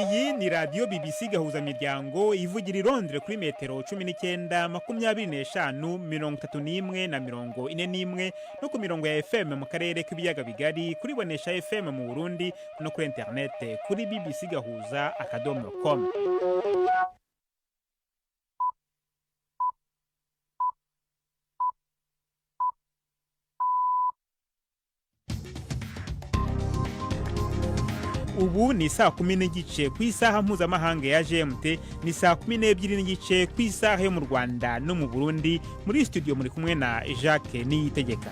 Iyi ni radiyo BBC Gahuzamiryango ivugira i Londres kuri metero 19, 25, 31 na 41, no ku mirongo ya FM mu karere k'ibiyaga bigari, kuri Bonesha FM mu Burundi, no kuri interinete kuri bbcgahuza.com. Ubu ni saa 10:30 ku isaha mpuzamahanga ya GMT, ni saa 12:30 ku isaha yo mu Rwanda no mu Burundi. Muri studio muri kumwe na Jacques Niyitegeka.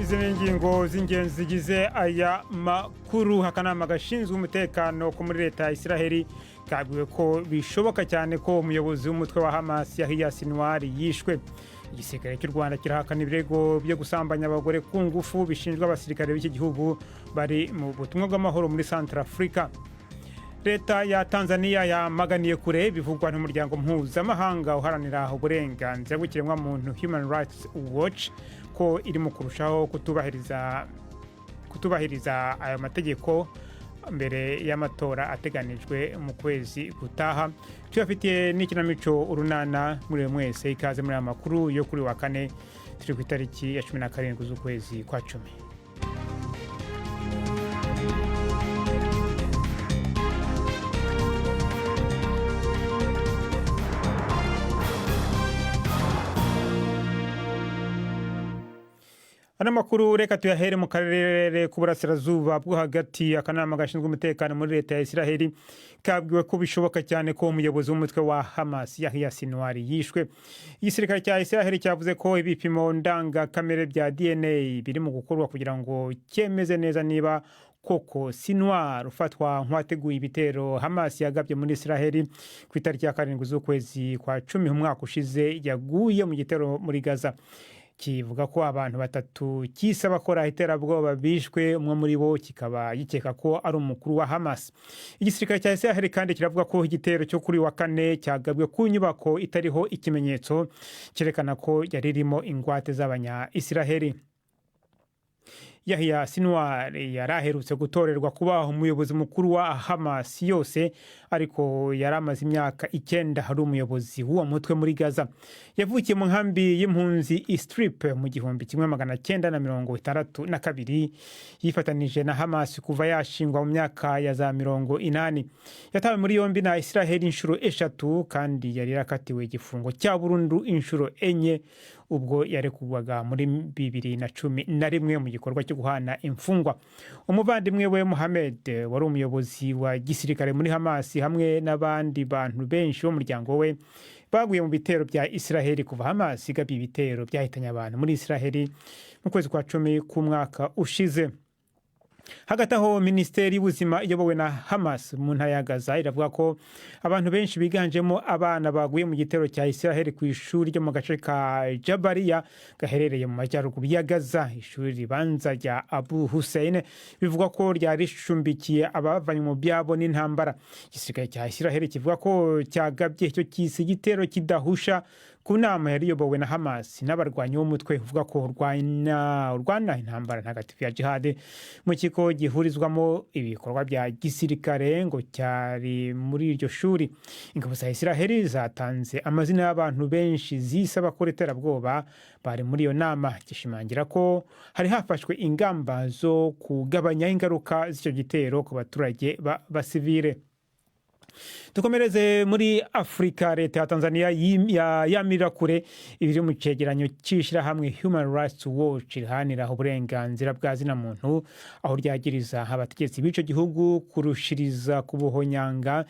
Izi ni ingingo z'ingenzi zigize aya makuru. Akanama gashinzwe umutekano ko muri leta ya Israheli kabwiwe ko bishoboka cyane ko umuyobozi w'umutwe wa Hamas Yahya Sinwar yishwe. Igisirikare cy'u Rwanda kirahakana ibirego byo gusambanya abagore ku ngufu bishinjwa abasirikare b'iki gihugu bari mu butumwa bw'amahoro muri Central Africa. Leta ya Tanzania yamaganiye kure bivugwa n'umuryango mpuzamahanga uharanira uburenganzira bw'ikiremwamuntu Human Rights Watch ko irimo kurushaho kutubahiriza ayo mategeko mbere y'amatora ateganijwe mu kwezi gutaha. Tuyafitiye n'ikinamico Urunana. Muri mwese ikaze muri aya makuru yo kuri wa kane, turi ku itariki ya 17 z'ukwezi kwa 10. Ano makuru reka tuyahere mu karere k'uburasirazuba bwo hagati. Akanama gashinzwe umutekano muri leta ya Israheli kabwiwe ko bishoboka cyane ko umuyobozi w'umutwe wa Hamas Yahya Sinwar yishwe. Igisirikare cya Israheli cyavuze ko ibipimo ndangakamere bya DNA biri mu gukorwa kugira ngo cyemeze neza niba koko Sinwar ufatwa nk'uwateguye ibitero Hamas yagabye muri Israheli ku itariki ya 7 z'ukwezi kwa 10 umwaka ushize yaguye mu gitero muri Gaza. Kivuga ko abantu batatu cyise abakora iterabwoba bishwe, umwe muri bo kikaba gikeka ko ari umukuru wa Hamas. Igisirikare cya Israel kandi kiravuga ko igitero cyo kuri wa kane cyagabwe ku nyubako itariho ikimenyetso cyerekana ko yari irimo ingwate z'abanya Israheli. Yahya Sinwar yari aherutse gutorerwa kuba umuyobozi mukuru wa Hamas yose, ariko yari amaze imyaka 9 ari umuyobozi w'uwo mutwe muri Gaza. Yavukiye mu nkambi y'impunzi Strip mu 1962. Yifatanije na Hamas kuva yashingwa mu myaka ya za 80. Yatawe muri yombi na Israheli inshuro eshatu, kandi yari yarakatiwe igifungo cya burundu inshuro enye ubwo yarekurwaga muri 2011 mu gikorwa cyo guhana imfungwa. Umuvandimwe we Mohamed wari umuyobozi wa gisirikare muri Hamas hamwe n'abandi bantu benshi b'umuryango we baguye mu bitero bya Israheli kuva Hamas igabye ibitero byahitanye abantu muri Israheli mu kwezi kwa 10 k'umwaka ushize. Hagati aho, minisiteri y'ubuzima iyobowe na Hamas mu ntara ya Gaza iravuga ko abantu benshi biganjemo abana baguye mu gitero cya Israheli ku ishuri ryo mu gace ka Jabariya gaherereye mu majyaruguru ya Gaza. Ishuri ribanza rya Abu Hussein bivugwa ko ryari ricumbikiye abavanywe mu byabo n'intambara. Igisirikare cya Israheli kivuga ko cyagabye icyo cyise igitero kidahusha ku nama yari iyobowe na Hamas n'abarwanyi b'umutwe uvuga ko urwana intambara ntagatifu ya jihad mu kigo gihurizwamo ibikorwa bya gisirikare ngo cyari muri iryo shuri. Ingabo za Israheli zatanze amazina y'abantu benshi zise abakora iterabwoba bari muri iyo nama, gishimangira ko hari hafashwe ingamba zo kugabanya ingaruka z'icyo gitero ku baturage b'abasivile. Dukomereze muri Afurika. Leta ya Tanzania yamirira kure ibiri mu cegeranyo cy'ishyirahamwe Human Rights Watch riharanira uburenganzira bwa zina muntu, aho ryagiriza abategetsi b'ico gihugu kurushiriza kubuhonyanga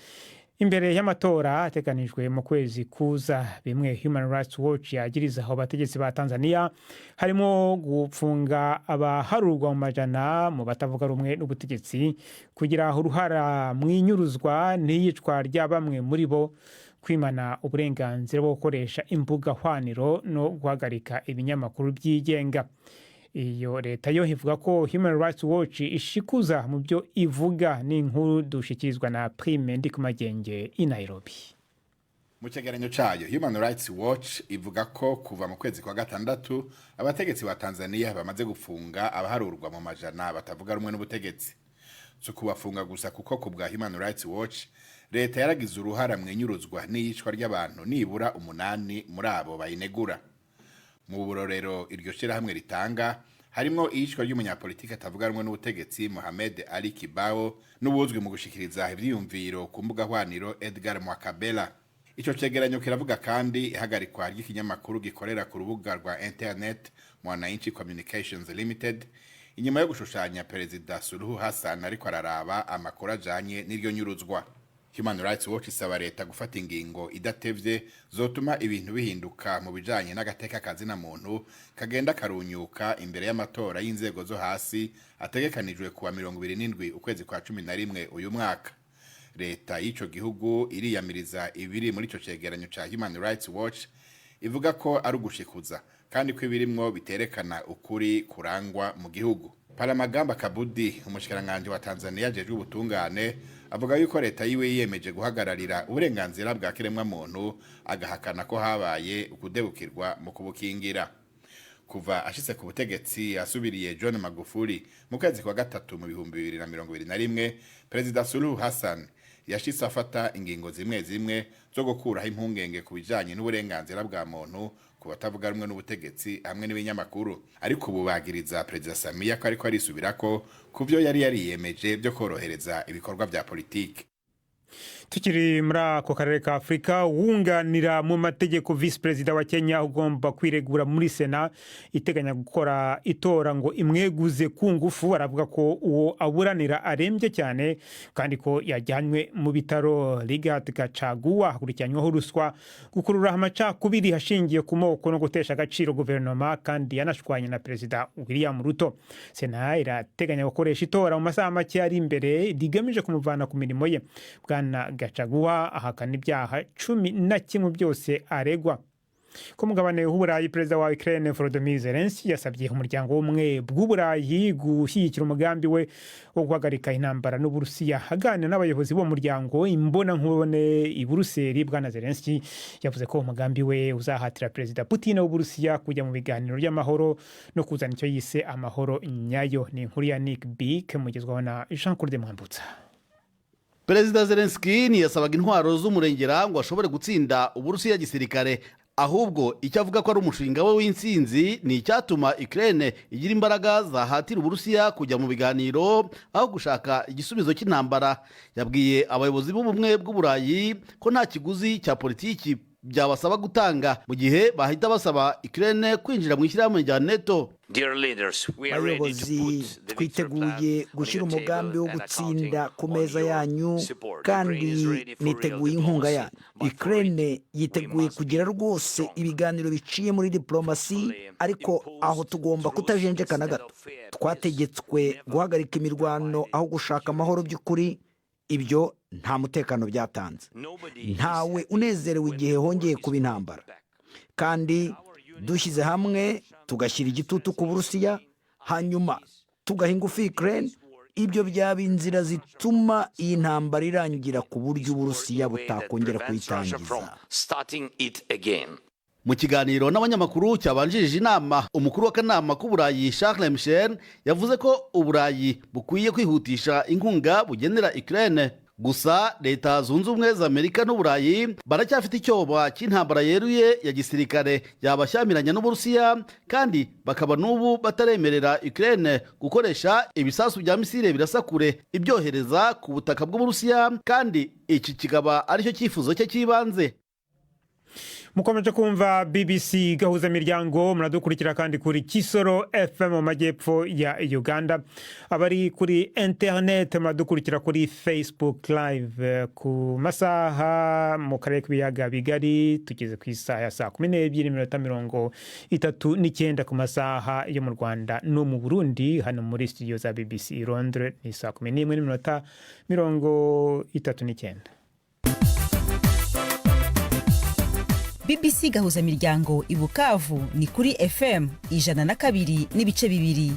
imbere y'amatora ateganijwe mu kwezi kuza. Bimwe Human Rights Watch yagiriza aho bategetsi ba Tanzania harimo gupfunga abaharurwa mu majana mu batavuga rumwe n'ubutegetsi, kugira uruhara mu inyuruzwa n'iyicwa rya bamwe muri bo, kwimana uburenganzira bwo gukoresha imbuga hwaniro no guhagarika ibinyamakuru byigenga. Iyo leta yo ivuga ko Human Rights Watch ishikuza mu byo ivuga. Ni inkuru dushikirizwa na Prime Ndikumagenge i Nairobi. Mu cegeranyo cayo, Human Rights Watch ivuga ko kuva mu kwezi kwa gatandatu abategetsi ba Tanzania bamaze gufunga abaharurwa mu majana batavuga rumwe n'ubutegetsi. Si kubafunga gusa, kuko ku bwa Human Rights Watch leta yaragize uruhara mu inyuruzwa n'iyicwa ry'abantu nibura umunani muri abo bayinegura. Mu burorero iryo shirahamwe ritanga harimwo iyicwa ry'umunyapolitiki atavuga rumwe n'ubutegetsi Mohamed Ali Kibao n'uwuzwi mu gushikiriza ivyiyumviro ku mbuga hwaniro Edgar Mwakabela. Ico cegeranyo kiravuga kandi ihagarikwa ry'ikinyamakuru gikorera ku rubuga rwa internet Mwananchi Communications Limited inyuma yo gushushanya Perezida Suluhu Hassan ariko araraba amakuru ajanye n'iryo nyuruzwa. Human Rights Watch isaba leta gufata ingingo idatevye zotuma ibintu bihinduka mu bijanye n'agateka kazina muntu kagenda karunyuka imbere y'amatora y'inzego zo hasi ategekanijwe kuwa 27 ukwezi kwa 11 uyu mwaka. Leta y'ico gihugu iriyamiriza ibiri muri ico cegeranyo ca Human Rights Watch, ivuga ko ari ugushikuza kandi ko ibirimwo biterekana ukuri kurangwa mu gihugu. Palamagamba Kabudi, umushikiranganji wa Tanzania ajejwe ubutungane, avuga yuko leta yiwe yiyemeje guhagararira uburenganzira bwa kiremwa muntu, agahakana ko habaye ukudebukirwa mu kubukingira. Kuva ashitse ku butegetsi asubiriye John Magufuli mu kwezi kwa gatatu mu 2021, Perezida Suluhu Hassan yashitse afata ingingo zimwe zimwe zo gukuraho impungenge ku bijanye n'uburenganzira bwa muntu ku batavuga rumwe n'ubutegetsi hamwe n'ibinyamakuru. Ariko ubu bagiriza Perezida Samia ko ariko arisubirako ku vyo yari yariyemeje vyo korohereza ibikorwa vya politiki. Tukiri muri ako karere ka Afurika, wunganira mu mategeko visi perezida wa Kenya ugomba kwiregura muri Sena iteganya gukora itora ngo imweguze ku ngufu, aravuga ko uwo aburanira arembye cyane kandi ko yajyanywe mu bitaro. Rigathi Gachagua akurikiranyweho ruswa, gukurura amacakubiri hashingiye ku moko no gutesha agaciro guverinoma, kandi yanashwanye na Perezida William Ruto. Sena irateganya gukoresha itora mu masaha make ari imbere rigamije kumuvana ku mirimo ye. Bwana Gachagua ahakana ibyaha 11 byose aregwa. Ku mugabane w'Uburayi, Perezida wa Ukraine Volodymyr Zelensky yasabye Umuryango w'Ubumwe bw'Uburayi gushyigikira umugambi we wo guhagarika intambara n'Uburusiya. Aganira n'abayobozi b'uwo muryango imbona nkubone i Buruseli, Bwana Zelensky yavuze ko umugambi we uzahatira Perezida Putin w'Uburusiya kujya mu biganiro by'amahoro no kuzana icyo yise amahoro nyayo. Ni inkuru ya Nick Beake, mugezwaho na Jean Claude Mwambutsa. Perezida Zelenski ntiyasabaga intwaro z'umurengera ngo ashobore gutsinda Uburusiya gisirikare, ahubwo icyo avuga ko ari umushinga we w'intsinzi ni icyatuma Ukraine igira imbaraga zahatira Uburusiya kujya mu biganiro aho gushaka igisubizo cy'intambara. Yabwiye abayobozi b'Ubumwe bw'Uburayi ko nta kiguzi cya politiki byabasaba gutanga mu gihe bahita basaba Ukraine kwinjira mu ishyirahamwe rya NATO. Bayobozi, twiteguye gushyira umugambi wo gutsinda ku meza yanyu kandi niteguye inkunga yanyu. Ukraine yiteguye kugira rwose ibiganiro biciye muri diplomasi, ariko aho tugomba kutajenjeka na gato. Twategetswe guhagarika imirwano aho gushaka amahoro by'ukuri. Ibyo nta mutekano byatanze. Ntawe unezerewe igihe hongeye kuba intambara, kandi dushyize hamwe tugashyira igitutu ku Burusiya, hanyuma tugaha ingufu Ukraine, ibyo byaba inzira zituma iyi ntambara irangira ku buryo Uburusiya butakongera kuyitangiza. Mu kiganiro n'abanyamakuru cyabanjirije inama, umukuru w'akanama k'Uburayi Charles Michel yavuze ko Uburayi bukwiye kwihutisha inkunga bugenera Ukraine. Gusa Leta Zunze Ubumwe za Amerika n'Uburayi baracyafite icyoba cy'intambara yeruye ya gisirikare yabashyamiranya n'Uburusiya, kandi bakaba n'ubu bataremerera Ukraine gukoresha ibisasu bya misile birasa kure ibyohereza ku butaka bw'Uburusiya, kandi iki kikaba aricyo cyifuzo cye cy'ibanze. Mukomeje kumva BBC Gahuza Miryango. Muradukurikira kandi kuri Kisoro FM mu majyepfo ya Uganda. Abari kuri internet muradukurikira kuri Facebook Live. Ku masaha mu karere k'ibiyaga bigari, tugeze ku isaha ya 12:39 ku masaha yo mu Rwanda no mu Burundi. Hano muri studio za BBC i Londres ni 11:39. BBC Gahuzamiryango i Bukavu ni kuri FM 102.2.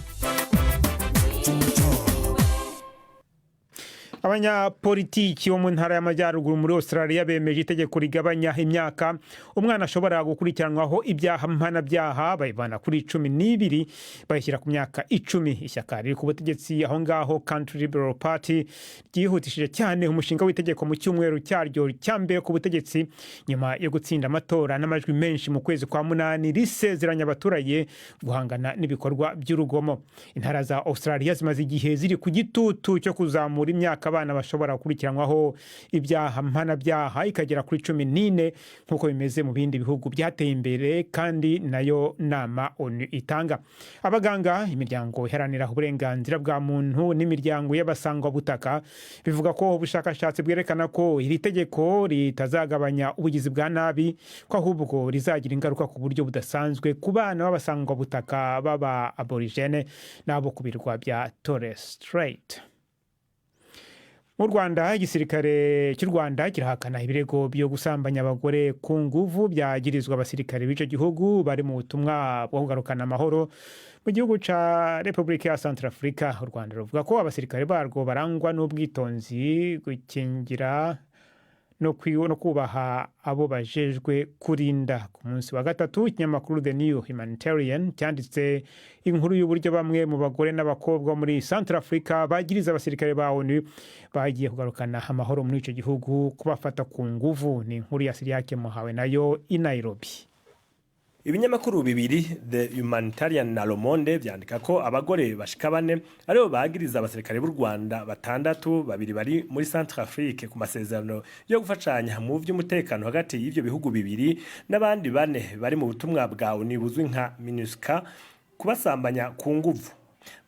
Abanyapolitiki bo mu ntara y'Amajyaruguru muri Australia bemeje itegeko rigabanya imyaka umwana ashobora gukurikiranwaho ibyaha mpanabyaha, bayivana kuri 12 bayishyira ku myaka 10. Ishyaka riri ku butegetsi aho ngaho, Country Liberal Party, ryihutishije cyane umushinga w'itegeko mu cyumweru cyaryo cya mbere ku butegetsi nyuma yo gutsinda amatora n'amajwi menshi mu kwezi kwa munani, risezeranya abaturage guhangana n'ibikorwa by'urugomo. Intara za Australia zimaze igihe ziri ku gitutu cyo kuzamura imyaka abana bashobora gukurikiranwaho ibyaha mpanabyaha ikagera kuri 14, nk'uko bimeze mu bindi bihugu byateye imbere, kandi nayo nama ONU itanga. Abaganga, imiryango iharanira uburenganzira bwa muntu n'imiryango y'abasangwabutaka bivuga ko ubushakashatsi bwerekana ko iri tegeko ritazagabanya ubugizi bwa nabi, ko ahubwo rizagira ingaruka ku buryo budasanzwe ku bana b'abasangwabutaka b'aba Aborigene n'abo ku birwa bya Torres Strait. Mu Rwanda, igisirikare cy'u Rwanda kirahakana ibirego byo gusambanya abagore ku nguvu byagirizwa abasirikare b'icyo gihugu bari mu butumwa bwo kugarukana amahoro mu gihugu ca Repubulika ya Centrafrica. U Rwanda ruvuga ko abasirikare barwo barangwa n'ubwitonzi, gukingira no kubaha abo bajejwe kurinda. Ku munsi wa gatatu, ikinyamakuru The New Humanitarian cyanditse inkuru y'uburyo bamwe mu bagore n'abakobwa muri Centrafrica bagiriza abasirikare ba ONU bagiye kugarukana amahoro muri icyo gihugu kubafata ku nguvu. Ni inkuru ya Siriyake Muhawe nayo i Nairobi. Ibinyamakuru bibiri, The Humanitarian na Le Monde, vyandika ko abagore bashika bane aribo bagiriza abasirikare b'u Rwanda batandatu, babiri bari muri Centrafrique ku masezerano yo gufashanya mu vy'umutekano hagati y'ivyo bihugu bibiri, n'abandi bane bari mu butumwa bwa ONU buzwi nka MINUSCA, kubasambanya ku nguvu.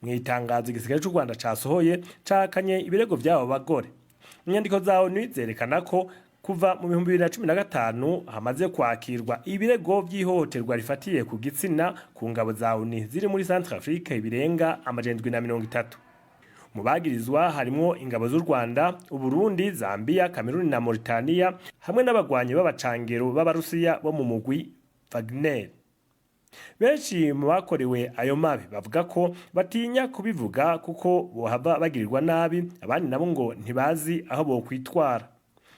Mu itangazo igisirikare c'u Rwanda casohoye, cahakanye ibirego vy'abo bagore. Inyandiko za ONU zerekana ko kuva mu 2015 hamaze kwakirwa ibirego by'ihohoterwa rifatiye ku gitsina ku ngabo za ONU ziri muri Centrafrique birenga 730. Mu bagirizwa harimwo ingabo z'u Rwanda, Uburundi, Zambia, Cameroon na Mauritania, hamwe n'abagwanyi b'abacangero b'Abarusiya bo mu mugwi Wagner. Benshi mu bakorewe ayo mabi bavuga ko batinya kubivuga kuko bohava bagirirwa nabi, abandi nabo ngo ntibazi aho bokwitwara.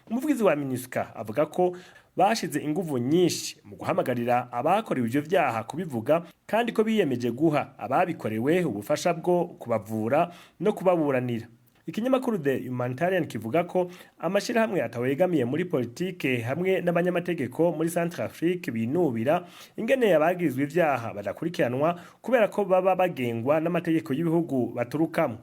Umuvugizi wa MINUSCA avuga ko bashize inguvu nyinshi mu guhamagarira abakorewe ivyo vyaha kubivuga, kandi ko biyemeje guha ababikorewe ubufasha bwo kubavura no kubaburanira. Ikinyamakuru The Humanitarian kivuga ko amashirahamwe atawegamiye muri politike hamwe n'abanyamategeko muri Centrafrique binubira ingene abagirizwa ivyaha badakurikiranwa kubera ko baba bagengwa n'amategeko y'ibihugu baturukamo.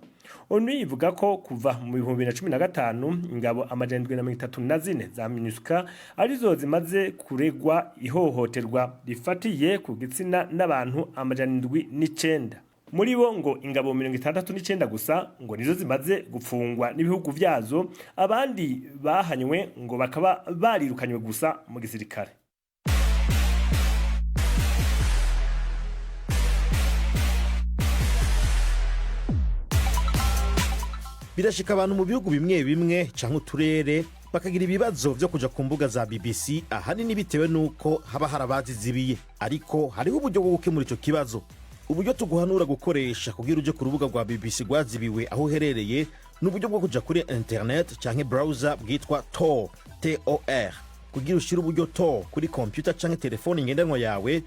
ONU ivuga ko kuva mu 2015 ingabo 734 za MINUSCA arizo zimaze kuregwa ihohoterwa rifatiye ku gitsina n'abantu 709. Muri bo ngo ingabo 69 gusa ngo nizo zimaze gupfungwa n'ibihugu vyazo, abandi bahanywe ngo bakaba barirukanywe gusa mu gisirikare. Birashika abantu mu bihugu bimwe bimwe canke uturere bakagira ibibazo vyo kuja ku mbuga za BBC, ahanini bitewe n'uko haba hari abazizibiye. Ariko hariho uburyo bwo gukemura ico kibazo. Uburyo tuguhanura gukoresha kugira uje ku rubuga rwa BBC rwazibiwe aho uherereye ni uburyo bwo kuja kuri internet canke browser bwitwa Tor, Tor. Kugira ushire uburyo Tor kuri computer canke telefoni ngendanwa yawe,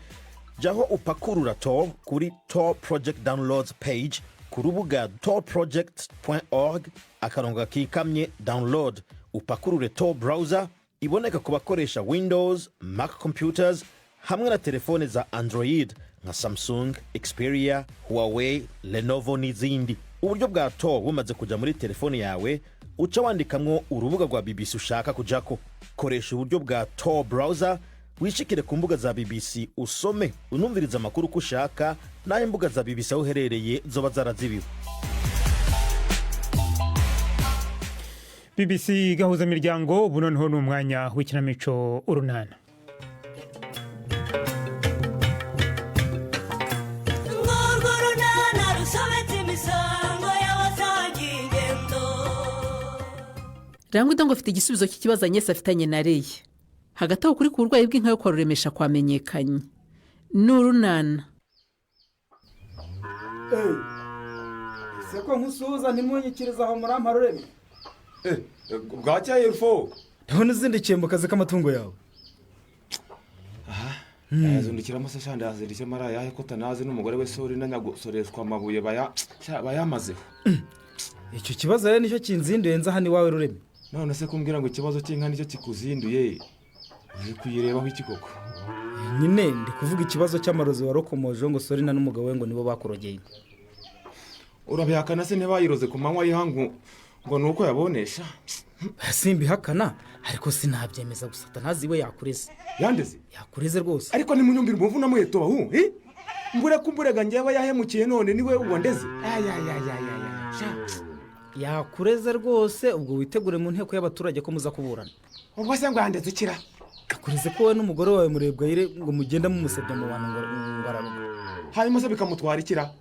jaho upakurura Tor kuri Tor Project Downloads page ku rubuga torproject.org/download. Upakurure Tor Browser iboneka ku bakoresha Windows, Mac computers hamwe na telefone za Android nka Samsung, Xperia, Huawei, Lenovo n'izindi. Uburyo bwa Tor bumaze kuja muri telefone yawe, uca wandikamwo urubuga rwa BBC ushaka kujako. Koresha uburyo bwa Tor Browser wishikire ku mbuga za BBC, usome unumviriza amakuru uko ushaka n'aho imbuga za BBC aho uherereye zoba zarazibiwe. BBC Gahuza Miryango, ubu noneho ni umwanya w'ikinamico Urunana. Urwo runana rusobetse imisango y'abasangiye ingendo. Rangwida ngo afite igisubizo cy'ikibazo Agnes afitanye na Reya. Hagati aho, kuri ku burwayi bw'inka yo kwa Ruremesha kwamenyekanye. Ni Urunana. Ese ko nkusuhuza ntimunyikirize aho, murampa rureme? Bwakeye rufo. Ndabona uzindukiye mu kazi k'amatungo yawe. Aha, ndayazindukiramo se sha? Ndayazindukiramo ari ayahe ko tanazi n'umugore we sori na nyagusoreshwa amabuye bayamazeho? Icyo kibazo rero nicyo kinzinduye nza hano iwawe, Rureme. None se kumbwira ngo ikibazo cy'inka nicyo kikuzinduye, uri kuyirebaho iki koko? Nyine ndi kuvuga ikibazo cy'amarozi warokomoje ngo Sorina n'umugabo we ngo nibo bakurogeye. Urabihakana se? Ntibayiroze ku manywa y'ihangu ngo ni uko yabonesha? Simbihakana, ariko sinabyemeza. Gusa Atanazi we yakureze. Yandeze? Yakureze rwose. Ariko nimunyumvire umuvu na muheto bahu mbure kumburega njyewe yahemukiye, none niwe wandeze? Yakureze rwose. Ubwo witegure mu nteko y'abaturage ko muza kuburana. Ubwo se ngo yandeze ikira? Yakureze ko wowe n'umugore wawe Murebwayire ngo mugenda mumusebya mu bantu ngo araruga. Hanyuma se bikamutwara ikira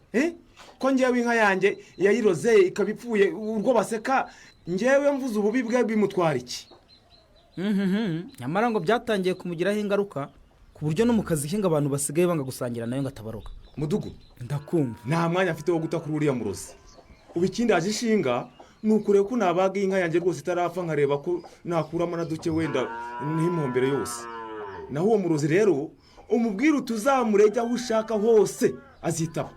ko ngewe inka yanjye yayiroze ikaba ipfuye, urwo baseka ngewe mvuze ububi bwe bimutwara iki? Nyamara ngo byatangiye kumugiraho ingaruka, ku buryo no mu kazi ke ngo abantu basigaye banga gusangira nawe ngo atabaroga. Mudugu. Ndakumva. Nta mwanya afite wo guta kuri uriya murozi. Ubu ikindi yaje ishinga ni ukureba ko nabaga inka yanjye rwose itarapfa, nkareba ko nakuramo na duke wenda n'impombere yose. Naho uwo murozi rero, umubwire utuzamurege aho ushaka hose azitaba.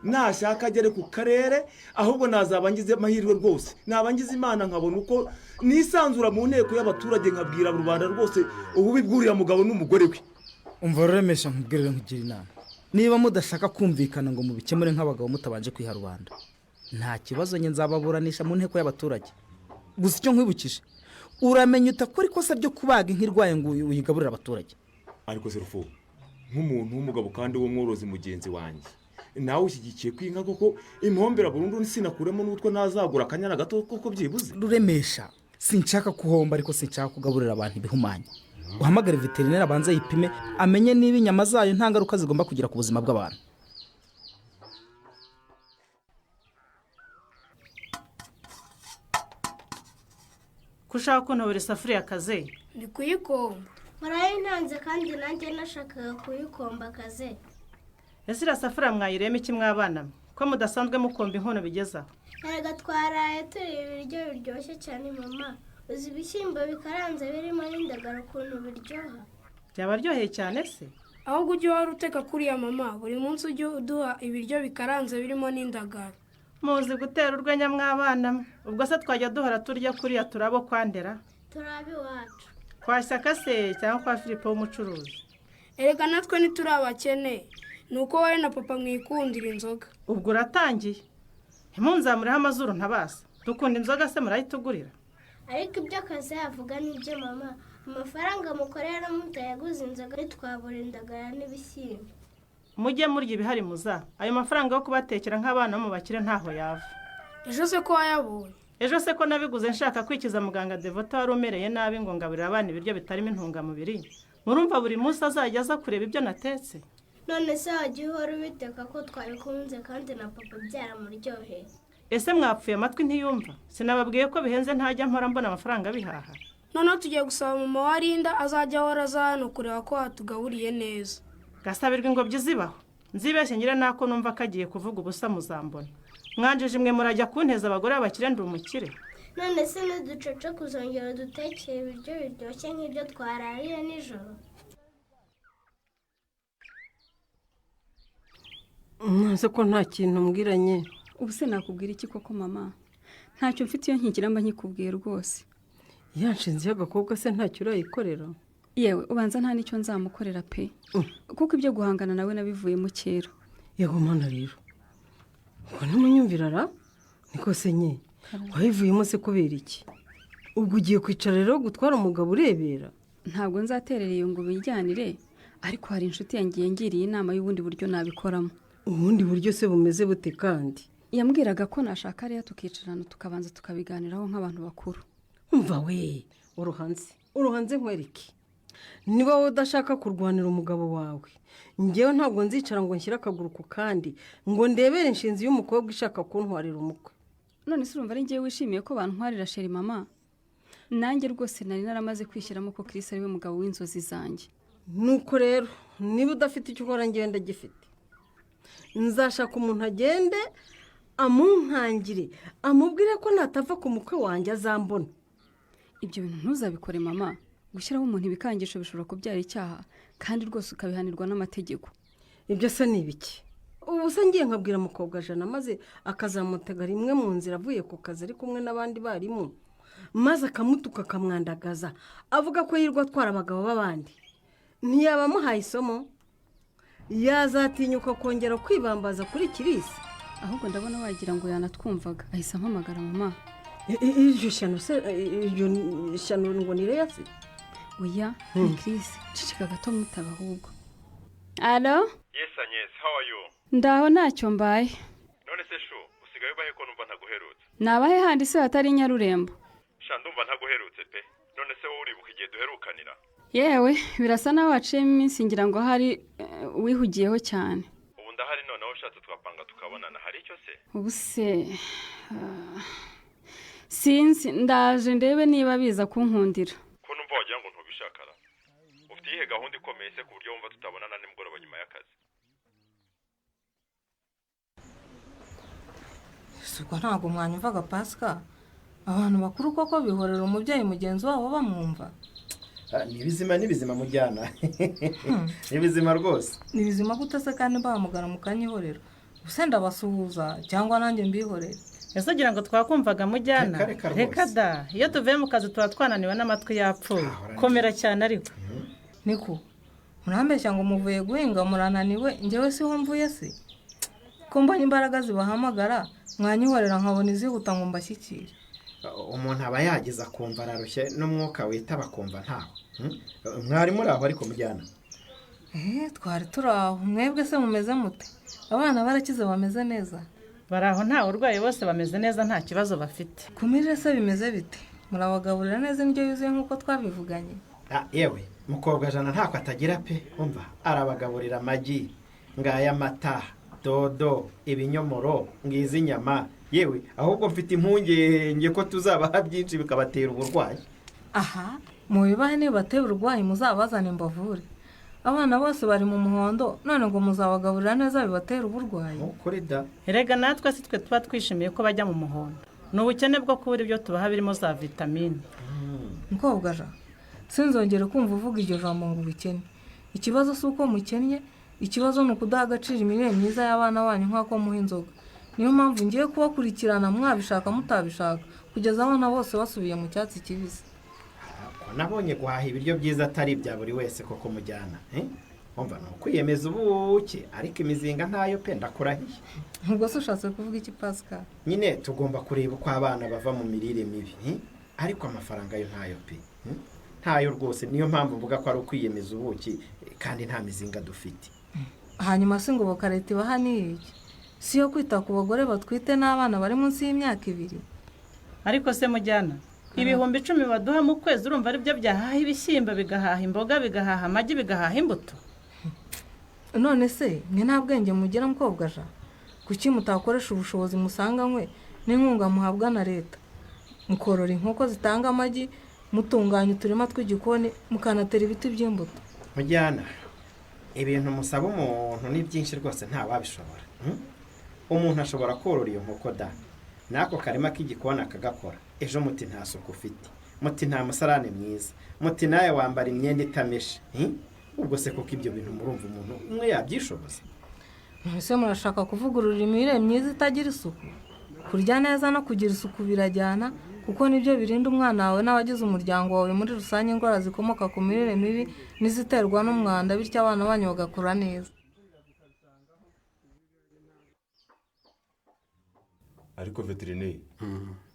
Nashaka agere ku karere, ahubwo nazaba ngize amahirwe rwose, naba ngize Imana nkabona uko nisanzura mu nteko y'abaturage, nkabwira rubanda rwose ububi bw'uriya mugabo n'umugore we. Umva Ruremesha, nkubwirire, nkugira inama: niba mudashaka kumvikana ngo mubikemure nk'abagabo mutabanje kwiha rubanda, nta kibazo, njye nzababuranisha mu nteko y'abaturage. Gusa icyo nkwibukije, uramenya utakora ikosa ryo kubaga inka irwaye ngo uyigaburire abaturage. Ariko se Rufu, nk'umuntu w'umugabo kandi w'umworozi mugenzi wanjye, nawe ushyigikiye ko inka koko impombera burundu, sinakuremo n'utwo nazagura akanyana gato koko byibuze? Ruremesha, sinshaka kuhomba, ariko sinshaka kugaburira abantu ibihumanya. Uhamagare veterineri abanze yipime, amenye niba inyama zayo nta ngaruka zigomba kugira ku buzima bw'abantu. Ko ushaka kuntobera isafuriya akaze? Ndi kuyikomba. Warayintanze kandi nanjye nashakaga kuyikomba akaze. Ese iriya safuriya mwayiremo iki mwabana mwe, ko mudasanzwe mukomba inkono bigeze aho? Erega twaraye turiye ibiryo biryoshye cyane mama. Uzi ibishyimbo bikaranze birimo n'indagara ukuntu biryoha? Byabaryoheye cyane se? Ahubwo ujye uhora uteka kuriya mama, buri munsi ujye uduha ibiryo bikaranze birimo n'indagara. Muzi gutera urwenya mwabana mwe. Ubwo se twajya duhora turya kuriya turabo kwandera? Turabe iwacu. Kwa Shyaka se cyangwa kwa Filipo w'umucuruzi? Erega natwe ntituri abakene, ni uko wowe na papa mwikundira inzoga. Ubwo uratangiye, ntimunzamureho amazuru ntabasa. Dukunda inzoga se murayitugurira? Ariko ibyo akazi yavuga nibyo mama, amafaranga mukorera mutayaguze inzoga ntitwabura indagara n'ibishyimbo. Mujye murya ibihari muza, ayo mafaranga yo kubatekera nk'abana bo mu bakire ntaho yava. Ejo se ko wayabonye? Ejo se ko nabiguze nshaka kwikiza muganga Devota wari umereye nabi ngo ngaburire abana ibiryo bitarimo intungamubiri. Murumva buri munsi azajya aza kureba ibyo natetse? None se wajya uhora ubiteka ko twabikunze kandi na papa byaramuryoheye? Ese mwapfuye amatwi ntiyumva? Sinababwiye ko bihenze, ntajya mpora mbona amafaranga bihaha. Noneho tugiye gusaba mama wa Linda azajya ahora aza hano kureba ko watugaburiye neza. Gasabirwa ingobyi zibaho. Nzibeshye ngira nako numva kagiye kuvuga ubusa muzambona. Mwanjije imwe murajya kunteza abagore b'abakire ndi umukire. None se niducoce kuzongera dutekere ibiryo biryoshye nk'ibyo twarariye nijoro? Ntuzi ko nta kintu mbwiranye. Ubu se nakubwira iki koko mama? Ntacyo mfite, iyo nkigira mba nkikubwiye rwose. Ya nshinzi y'agakobwa se ntacyo urayikorera? Yewe, ubanza nta n'icyo nzamukorera pe, kuko ibyo guhangana nawe nabivuyemo kera. Yego mana rero, ngo ntimunyumvira ra? Niko se nye, wabivuyemo se kubera iki? Ubwo ugiye kwicara rero gutwara umugabo urebera? Ntabwo nzaterera iyo ngo bijyanire, ariko hari inshuti yanjye yangiriye inama y'ubundi buryo nabikoramo. Ubundi buryo se bumeze bute kandi? Yambwiraga ko nashaka rero tukicarana tukabanza tukabiganiraho nk'abantu bakuru. Umva we, uruhanze uruhanze nkwereke. Niba wowe udashaka kurwanira umugabo wawe, ngewe ntabwo nzicara ngo nshyire akaguru ku kandi ngo ndebere inshinzi y'umukobwa ishaka kuntwarira umukwe. None se urumva ari ngewe wishimiye ko bantwarira sheri mama? Nanjye rwose nari naramaze kwishyiramo ko Chris ari we mugabo w'inzozi zanjye. Nuko rero niba udafite icyo ukora, ngewe ndagifite. Nzashaka umuntu agende Amunkangire, amubwire ko natava ku mukwe wanjye azambona. Ibyo bintu ntuzabikore mama. Gushyiraho umuntu ibikangisho bishobora kubyara icyaha, kandi rwose ukabihanirwa n'amategeko. Ibyo se ni ibiki? Ubu se ngiye nkabwira mukobwa jana, maze akazamutega rimwe mu nzira avuye ku kazi ari kumwe n'abandi barimu, maze akamutuka akamwandagaza avuga ko yirirwa atwara abagabo b'abandi, ntiyaba amuhaye isomo? Yazatinyuka kongera kwibambaza kuri Kirisi? Ahubwo ndabona wagira ngo yanatwumvaga, ahise ampamagara mama. Iryo shyano se, iryo shyano ngo ni Reya se? Oya, ni Kirisi. Ceceka gato mwitaba ahubwo. Allo? Yes, Agnes, how are you? Ndaho, ntacyo mbaye. None se chou, usigaye ubahe ko numva ntaguherutse? Nabahe handi se hatari Nyarurembo? Sha, ndumva ntaguherutse pe. None se wowe uribuka igihe duherukanira? Yewe, birasa naho waciyemo iminsi, ngira ngo hari wihugiyeho cyane. Ubu ndahari, noneho ushatse twapanga tukabonana, hari icyo se? Ubu se sinzi, ndaje ndebe niba biza kunkundira. Ko numva wagira ngo ntubishakara, ufite iyihe gahunda ikomeye se ku buryo wumva tutabonana nimugoroba nyuma y'akazi? Ubwo ntabwo mwanyumvaga Pasika? Abantu bakuru koko bihorera umubyeyi mugenzi wabo bamwumva? Ni bizima, ni bizima mujyana, ni bizima rwose. Ni bizima gute se kandi bahamagara mukanyihorera? Ubuse ndabasuhuza cyangwa nanjye mbihorere? Ese ugira ngo twakumvaga mujyana? Reka, reka rwose. Reka da, iyo tuvuye mu kazi tuba twananiwe n'amatwi yapfuye. Komera cyane ariko. Niko murambeshya ngo muvuye guhinga murananiwe, njyewe siho mvuye se? Ko mbonye imbaraga zibahamagara, mwanyihorera nkabona izihuta ngo mbashyikire. Umuntu aba yagize akumva ararushye, n'umwuka witaba akumva ntaho. Mwari muri aho ariko mujyana? Twari turi aho. Mwebwe se mumeze mute? Abana barakize, bameze neza? Bari aho, ntawe urwaye, bose bameze neza, nta kibazo bafite. Ku mirire se bimeze bite? Murabagaburira neza indyo yuzuye nk'uko twabivuganye? Yewe, mukobwa jana ntako atagira pe. Umva, arabagaburira amagi ngaya, amata, dodo, ibinyomoro, ngizi inyama. Yewe, ahubwo mfite impungenge ko tuzabaha byinshi bikabatera uburwayi. Aha mubibahe, nibatera uburwayi muzabazane mbavure. Abana bose bari mu muhondo, none ngo muzabagaburira neza bibatera uburwayi? Kuri da. Erega natwe si twe tuba twishimiye ko bajya mu muhondo, ni ubukene bwo kubura ibyo tubaha birimo za vitamine. Mukobwa ja, sinzongere kumva uvuga iryo jambo ngo ubukene. Ikibazo si uko mukennye, ikibazo ni ukudaha agaciro imirire myiza y'abana banyu nk'uko muha inzoga. Niyo mpamvu ngiye kubakurikirana mwabishaka mutabishaka, kugeza abana bose basubiye mu cyatsi kibisi. Ko nabonye guhaha ibiryo byiza atari ibya buri wese koko mujyana, umva, ni ukwiyemeza ubuke, ariko imizinga ntayo pe, ndakurahiye. Ubwo se ushatse kuvuga iki Pascal? Nyine tugomba kureba uko abana bava mu mirire mibi, ariko amafaranga yo ntayo pe, ntayo rwose. Niyo mpamvu mvuga ko ari ukwiyemeza ubuki kandi nta mizinga dufite. Hanyuma se ingoboka leta ibaha ni iki? Si yo kwita ku bagore batwite n'abana bari munsi y'imyaka 2? Ariko se mujyana, 10,000 baduha mu kwezi urumva ari byo byahaha ibishyimbo, bigahaha imboga, bigahaha amagi, bigahaha imbuto? None se mwe nta bwenge mugira mukobwa ja? Kuki mutakoresha ubushobozi musanganywe n'inkunga muhabwa na leta, mukorora inkoko zitanga amagi, mutunganya uturima tw'igikoni, mukanatera ibiti by'imbuto? Mujyana, ibintu musaba umuntu ni byinshi rwose, ntawabishobora. Umuntu ashobora korora iyo nkoko da, n'ako karima k'igikoni akagakora, ejo muti nta suku ufite, muti nta musarane mwiza, muti nawe wambara imyenda itameshe. Ubwo se kuko ibyo bintu murumva umuntu umwe yabyishoboza? Ese murashaka kuvugurura imirire myiza itagira isuku? Kurya neza no kugira isuku birajyana, kuko nibyo birinda umwana wawe n'abagize umuryango wawe muri rusange indwara zikomoka ku mirire mibi n'iziterwa n'umwanda, bityo abana banyu bagakura neza. Ariko veterineri,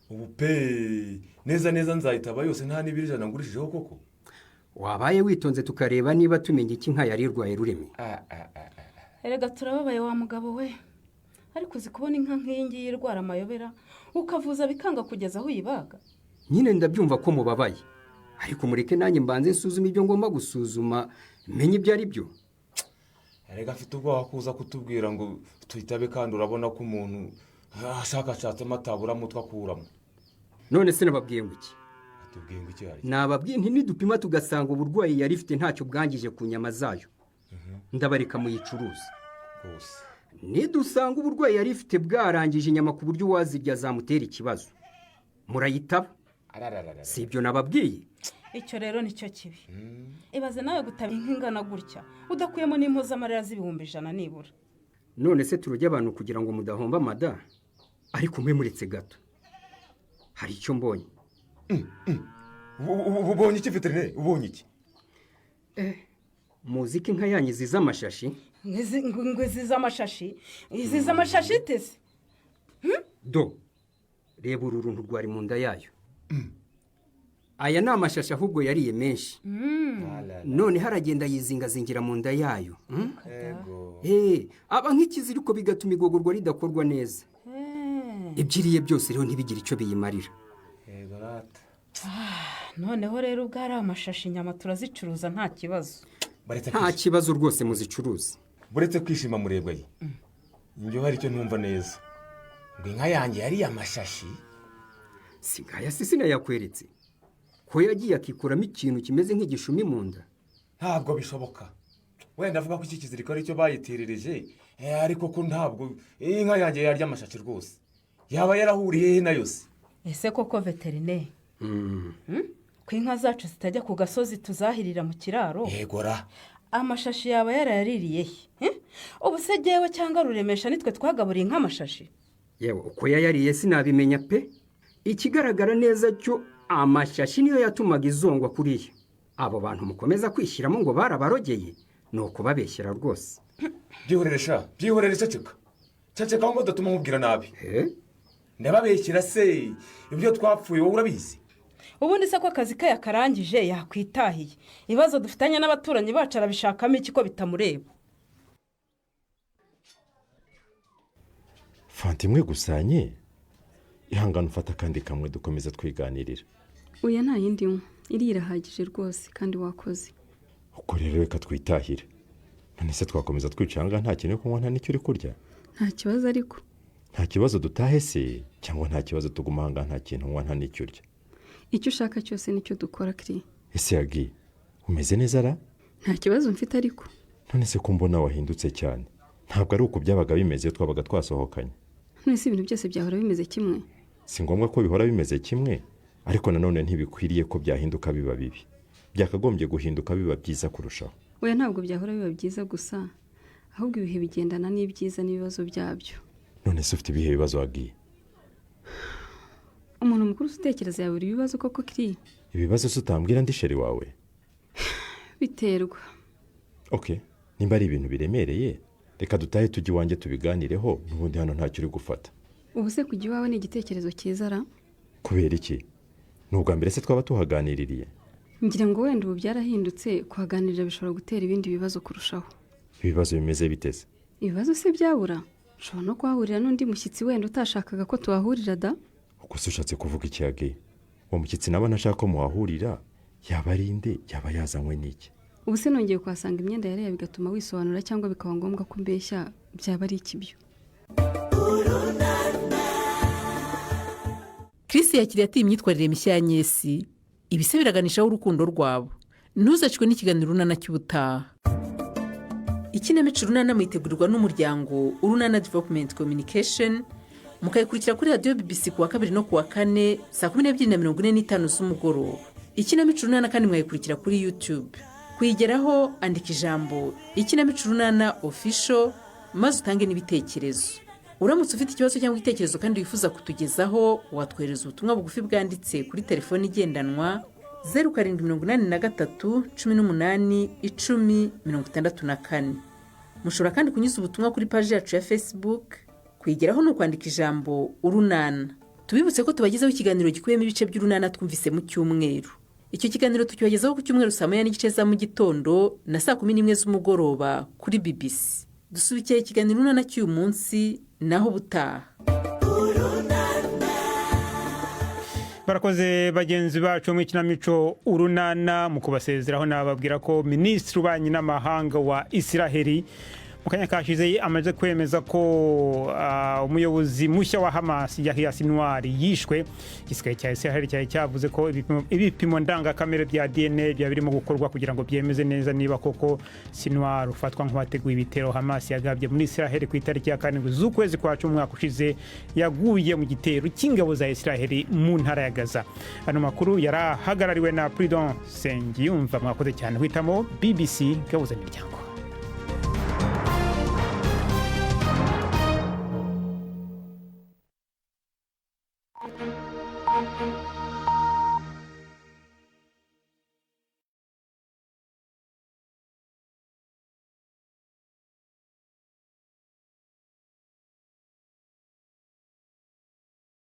ubu pe neza neza nzayitaba yose nta n'ibiro 100 ngurishijeho koko? Wabaye witonze tukareba niba tumenya iki inka yari irwaye rurimi. Erega turababaye wa mugabo we, ariko uzi kubona inka nk'iyi ngiyi irwara amayobera ukavuza bikanga kugeza aho uyibaga? Nyine ndabyumva ko mubabaye, ariko mureke nanjye mbanze nsuzume ibyo ngomba gusuzuma, menye ibyo ari byo. Erega afite ubwoba kuza kutubwira ngo tuyitabe, kandi urabona ko umuntu ashakashatsemo atabura mutwe akuramo. None se nababwiye ngo iki? Atubwiye ngo iki hari? Nababwiye nti nidupima tugasanga uburwayi yari ifite ntacyo bwangije ku nyama zayo, ndabareka muyicuruza. Rwose. Nidusanga uburwayi yari ifite bwarangije inyama ku buryo uwazirya zamutera ikibazo, murayitaba. Si ibyo nababwiye? Icyo rero nicyo kibi. Ibaze nawe gutaba inka ingana gutya udakuyemo n'impozamarira z'ibihumbi 100 nibura. None se turujya abantu kugira ngo mudahomba mada? Ariko mwe muretse gato, hari icyo mbonye. Ubonye iki, veterineri? Ubonye iki? Muzi ko inka yanyu izize amashashi? Ngo izize amashashi? Izize amashashi iteze? Do, reba uru runtu rwari mu nda yayo. Aya ni amashashi, ahubwo yariye menshi, none haragenda yizingazingira mu nda yayo. Aba nk'ikiziriko, bigatuma igogorwa ridakorwa neza. Ibyo iriye byose rero ntibigire icyo biyimarira. Noneho rero ubwo ari amashashi, inyama turazicuruza nta kibazo. Nta kibazo rwose, muzicuruze. Buretse kwishima, murebwa ye, njyewe hari icyo ntumva neza. Ngo inka yanjye yariye amashashi? Si ngaya si sinayakweretse ko yagiye akikuramo ikintu kimeze nk'igishumi mu nda? Ntabwo bishoboka. Wenda avuga ko iki kiziriko aricyo bayitiririje, ariko ko ntabwo inka yanjye yarya amashashi rwose. Yaba yarahuriye he nayo se? Ese koko veterineri, ko inka zacu zitajya ku gasozi, tuzahirira mu kiraro? Yegora. Amashashi yaba yarayaririye he? Ubu se jyewe cyangwa Ruremesha nitwe twagaburiye inka amashashi? Yewe, uko yayariye sinabimenya pe. Ikigaragara neza cyo, amashashi niyo yatumaga izongwa kuriya. Abo bantu mukomeza kwishyiramo ngo barabarogeye, ni ukubabeshyera rwose. Byihorere sha, byihorere. Ceceka, ceceka aho ngo udatuma nkubwira nabi. Ndababeshyira se? Ibyo twapfuye wowe urabizi. Ubundi se ko akazi ke yakarangije, yakwitahiye? Ibibazo dufitanye n'abaturanyi bacu arabishakamo iki ko bitamureba? Fanta imwe gusanye, ihangane ufata akandi kamwe dukomeza twiganirira. Oya, nta yindi nywa, iriya irahagije rwose, kandi wakoze. Ubwo rero reka twitahire. None se twakomeza twicanga nta kintu kunywa, nta n'icyo uri kurya? Nta kibazo ariko. Nta kibazo dutahe se, cyangwa nta kibazo tuguma aha ngaha nta kintu unywa, nta n'icyo urya? Icyo ushaka cyose nicyo dukora, kiri. Ese yagi, umeze neza ra? Nta kibazo mfite ariko. None se ko mbona wahindutse cyane? Ntabwo ari uku byabaga bimeze iyo twabaga twasohokanye. None se ibintu byose byahora bimeze kimwe? Si ngombwa ko bihora bimeze kimwe, ariko nanone ntibikwiriye ko byahinduka biba bibi. Byakagombye guhinduka biba byiza kurushaho. Oya, ntabwo byahora biba byiza gusa, ahubwo ibihe bigendana n'ibyiza n'ibibazo byabyo. None se ufite ibihe bibazo wagiye? Umuntu mukuru utekereza yabura ibibazo koko, kiri? Ibibazo se utambwira ndi chéri wawe? Biterwa. Ok, nimba ari ibintu biremereye, reka dutahe tujye iwanjye tubiganireho. N'ubundi hano ntacyo uri gufata. Ubu se kujya iwawe ni igitekerezo cyiza ra? Kubera iki? Ni ubwa mbere se twaba tuhaganiririye? Ngira ngo wenda ubu byarahindutse, kuhaganirira bishobora gutera ibindi bibazo kurushaho. Ibibazo bimeze biteze? Ibibazo se byabura? Ushobora no kuhahurira n'undi mushyitsi wenda utashakaga ko tuhahurira da. Ubwo se ushatse kuvuga iki yagi? Uwo mushyitsi nawe ntashaka ko muhahurira yaba ari nde? Yaba yazanywe n'iki? Ubu se nongeye kuhasanga imyenda yareba bigatuma wisobanura, cyangwa bikaba ngombwa ko mbeshya, byaba ari ikibyo? Chris yakiriye ati imyitwarire mishya ya Nyesi ibise biraganishaho urukundo rwabo. Ntuzacikwe n'ikiganiro Urunana cy'ubutaha. Ikinamico Urunana muyitegurirwa n'umuryango Urunana Development Communication, mukayikurikira kuri radiyo BBC ku wa kabiri no ku wa kane saa 12:45 z'umugoroba. Ikinamico Urunana kandi mwayikurikira kuri YouTube. Kuyigeraho, andika ijambo "Ikinamico Urunana Official" maze utange n'ibitekerezo. Uramutse ufite ikibazo cyangwa igitekerezo kandi wifuza kutugezaho, watwohereza ubutumwa bugufi bwanditse kuri telefoni igendanwa 0783181064. Mushobora kandi kunyuza ubutumwa kuri paji yacu ya Facebook. Kuyigeraho ni ukwandika ijambo "Urunana". Tubibutse ko tubagezaho ikiganiro gikubiyemo ibice by'Urunana twumvise mu cyumweru. Icyo kiganiro tukibagezaho ku cyumweru saa 1:30 za mu gitondo na saa 11 z'umugoroba kuri BBC. Dusubikiye ikiganiro Urunana cy'uyu munsi, naho ubutaha. Barakoze bagenzi bacu mu ikinamico Urunana. Mu kubasezeraho, nababwira ko minisitiri w'ububanyi n'amahanga wa Isiraheli Mu kanya kashize amaze kwemeza ko umuyobozi mushya wa Hamas, Yahya Sinwar, yishwe. Igisirikare cya Israel cyari cyavuze ko ibipimo ndangakamere bya DNA byaba birimo gukorwa kugira ngo byemeze neza niba koko Sinwar ufatwa nk'uwateguye ibitero Hamas yagabye muri Israel ku itariki ya 7 z'ukwezi kwa 10 umwaka ushize, yaguye mu gitero cy'ingabo za Israel mu ntara ya Gaza. Ano makuru yarahagarariwe na Prudent Sengiyumva. Mwakoze cyane guhitamo BBC Gahuza Miryango.